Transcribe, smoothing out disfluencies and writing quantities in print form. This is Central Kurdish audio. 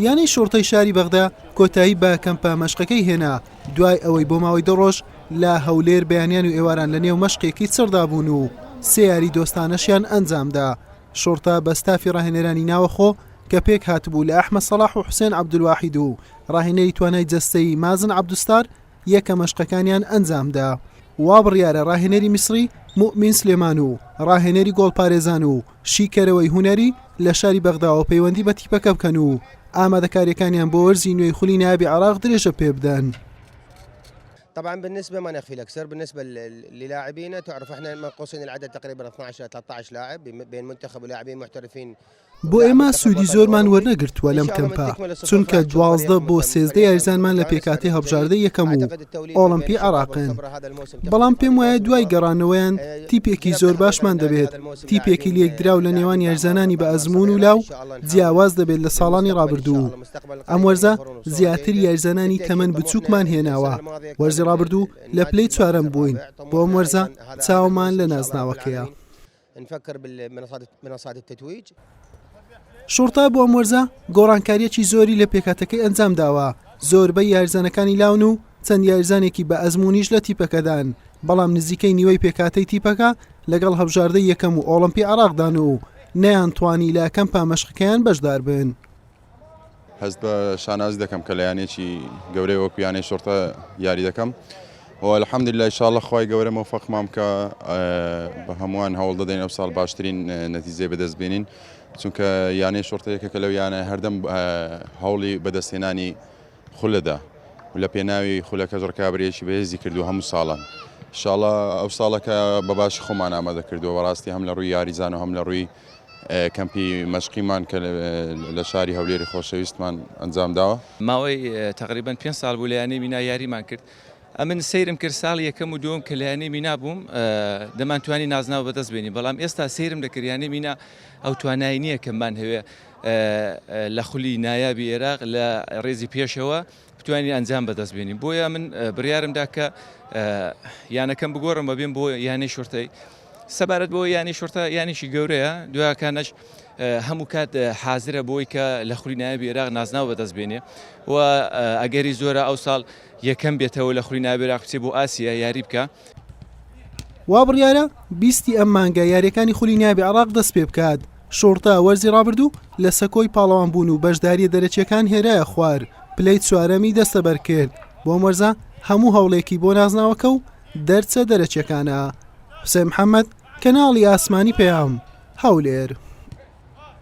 یانەی شوڕتەی شاری بەغدا کۆتایی بە کەمپە مەشقەکەی هێنا، دوای ئەوەی بۆ ماوەی دە ڕۆژ لە هەولێر بەیانیان و ئێواران لە نێو مەشقێکی چڕدا بوون و سێ یاری دۆستانەشیان ئەنجامدا. شوڕتە بە ستافی ڕاهێنەرانی ناوەخۆ کە پێکهاتبوو لە ئەحمەد سەڵاح و حوسێن عەبدولواحید و ڕاهێنەری توانای جەستەیی مازن عەبدولستار یەکە مەشقەکانیان ئەنجامدا. وا بڕیارە ڕاهێنەری میسری موئمین سلێمان و ڕاهێنەری گۆڵپارێزان و شیکەرەوەی هونەری لە شاری بەغداوە پەیوەندی بە تیپەکە بکەن و ئامادەکارییەکانیان بۆ وەرزی نوێی خولی نایابی عێراق درێژە پێبدەن. طبعا بالنسبة ما نخفي لك سر بالنسبة للاعبينا تعرف احنا منقوصين العدد تقريبا 12 الى 13 لاعب بين منتخب ولاعبين محترفين بۆ ئێمە سوودی زۆرمان وەرنەگرتووە لەم کەمپە، چونکە 12 بۆ 13 یاریزانمان لە پێکهاتەی هەڵبژاردەی یەکەم و ئۆڵەمپی عێراقن، بەڵام پێموایە دوای گەڕانەوەیان تیپێکی زۆر باشمان دەبێت، تیپێکی لێکدراو لە نێوان یاریزانانی بە ئەزموون و لاو جیاواز دەبێت لە ساڵانی ڕابردوو. ئەم وەرزە زیاتر یاریزانانی تەمەن بچووکمان هێناوە، وەرزی ڕابردوو لە پلەی چوارەم بووین، بۆ ئەم وەرزە چاومان لە نازناوەکەیە. شوڕتە بۆ ئەم وەرزە گۆڕانکارییەکی زۆری لە پێکهاتەکەی ئەنجامداوە، زۆربەی یاریزانەکانی لاون و چەند یاریزانێکی بە ئەزموونیش لە تیپەکەدان، بەڵام نزیکەی نیوەی پێکهاتەی تیپەکە لەگەڵ هەڵبژاردەی یەکەم و ئۆڵۆمپی عێراقدان و نەیانتوانی لە کەمپە مەشقەکەیان بەشداربن. هەست بە شانازی دەکەم کە لە یانەیەکی گەورەی وەکو یانەی شوڕتە یاری دەکەم و الحمدلله ان شاء الله خوای گەورە مۆفەقمان بکە بە هەمووان هەوڵ دەدەین ئەو ساڵ باشترین نەتیجەی بەدەست بێنین چونکە یانەی شوڕتە یەکێکە لەو یانە هەردەم هەوڵی بەدەستهێنانی خولەدا و لە پێناوی خولەکەش ڕکابەریەکی بەهێزی کردو هەموو ساڵان شاڵە ئەو ساڵەکە بە باشی خۆمان ئامادە کردووە بەڕاستی هەم لە ڕووی یاریزان و هەم لە ڕووی کەمپی مەشقیمان کە لە شاری هەولێری خۆشەویستمان ئەنجام داوە. ماوەی تەقریبەن پێنج ساڵ بوو لە یانەی مینا یاریمان کرد، ئەمن سەیرم کرد ساڵی یەکەم و دووەم کە لە یانەی مینا بووم دەمانتوانی نازناو بەدەست بێنین، بەڵام ئێستا سەیرم دەکرد یانەی مینا ئەو توانای نییە کە بمانهەوێ لە خولی نایابی ئێراق لە ڕێزی پێشەوە بتوانین ئەنجام بەدەست بێنین، بۆیە من بڕیارم دا کە یانەکەم بگۆڕم و بێم بۆ یانەی شورتەی. سەبارەت بۆ یانەی شورتە یانێکی گەورەیە دوایەکانەش هەموو کات حازرە بۆی کە لە خولی نایابی عێراق نازناو بەدەست بێنێ و ئەگەری زۆرە ئەو ساڵ یەکەم بێتەوە لە خولی نایابی عێراق بچێ بۆ ئاسیا یاری بکە. وا بڕیارە بیستی ئەم مانگە یارییەکانی خولی نایابی عێراق دەستپێبکات، شوڕتە وەرزی رابردوو لە سەکۆی پاڵەوانبوون و بەشدارییە دەرەکییەکان هێرایە خوار، پلەی چوارەمی دەستەبەرکرد، بۆ ئەم وەرزە هەموو هەوڵێکی بۆ نازناوەکە و دەرچە دەرەکییەکانە. حوسێن محەمەد، کەناڵی ئاسمانی پەیام، هەولێر.